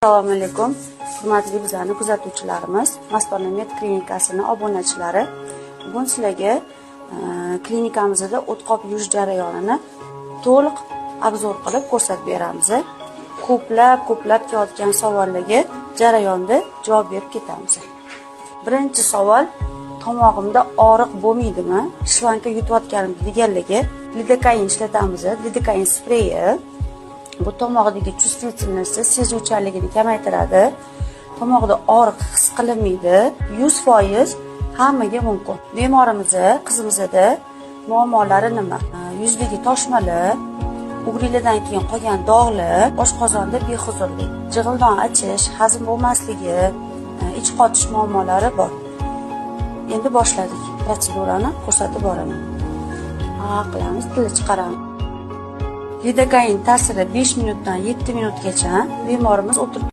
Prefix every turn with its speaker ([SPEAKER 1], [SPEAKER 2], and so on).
[SPEAKER 1] Assalomu alaykum, hurmatli bizlarni kuzatuvchilarimiz, Mastona Med klinikasini obunachilari. Bugun sizlarga klinikamizda o'tqop yuvish jarayonini to'liq обзор qilib ko'rsatib beramiz. Ko'plab ko'plab kelayotgan savollarga jarayonda javob berib ketamiz. Birinchi savol: tomog'imda og'riq bo'lmaydimi, шланга yutayotganimda deganlarga lidokain ishlatamiz. Lidokain spreyi bu tomoqdagi чувствительность, sezuvchanligini kamaytiradi. Tomoqda og'riq his qilinmaydi. 100% hammaga mumkin. Bemorimizni, qizimizda muammolari nima? Yuzdagi toshmalar, угри lardan keyin qolgan dog'lar, oshqozonda behuzurlik, jig'ildon achish, hazm bo'lmasligi, ich qotish muammolari bor. Endi boshladik. Protsedurani ko'rsatib boraman. Ha qilamiz, tilni chiqaramiz. Lidokain ta'siri 5 minutdan 7 minutgacha bemorimiz o'tirib